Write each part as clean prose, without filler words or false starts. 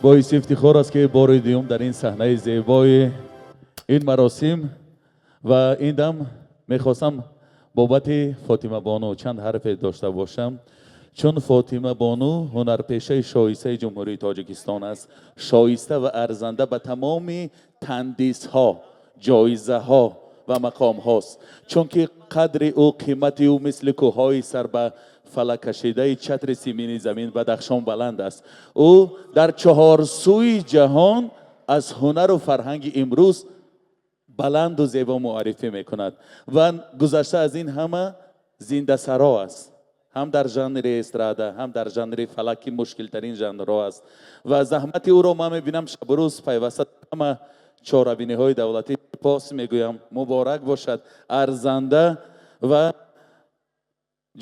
Боиси ифтихор аст, ки бори дуюм дар ин саҳнаи зебои ин маросим ва ин дам мехостам бобати Фотима Бону чанд ҳарфе дошта бошам, чун Фотима Бону ҳунарпешаи шоистаи Ҷумҳурии Тоҷикистон аст, шоиста ва арзанда ба тамоми тандисҳо, ҷоизаҳо ва мақомҳост, чунки қадри ӯ, қимати ӯ мисли кӯҳҳои сар ба фалак кашидаи чатри симини замин Бадахшон баланд аст. Ӯ дар чаҳорсӯи ҷаҳон аз ҳунару фарҳанги имрӯз баланду зебо муаррифӣ мекунад ва гузашта аз ин ҳама зиндасаро аст, ҳам дар жанри эстрада, ҳам дар жанри фалак, ки мушкилтарин жанрҳо аст, ва заҳмати ӯро ман мебинам шабу рӯз пайваста ҳама чорабиниҳои давлатӣ. Сипос мегӯям, муборак бошад, арзанда ва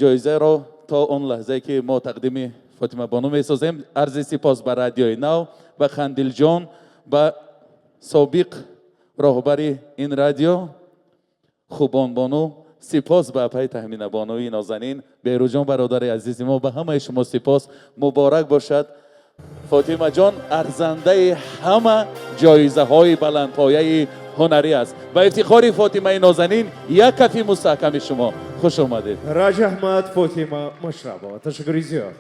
ҷоизаро то он лаҳзае, ки мо тақдими Фотима Бону месозем, арзи сипос ба Радиои Нав, ба Хандилҷон, ба собиқ роҳбари ин радио Хубонбону, сипос ба апаи Таҳминабонуи нозанин, Беҳрӯҷон, бародари азизи мо, ба ҳамаи шумо сипос. Муборак бошад, Фотимаҷон арзандаи ҳама ҷоизаҳои баландпояи ҳунарӣ аст. Ба ифтихори Фотимаи нозанин як кафи мустаҳками шумо. Хуш омадед. Раҷаҳмад, Фотима Машрабова. Ташаккури зиёд.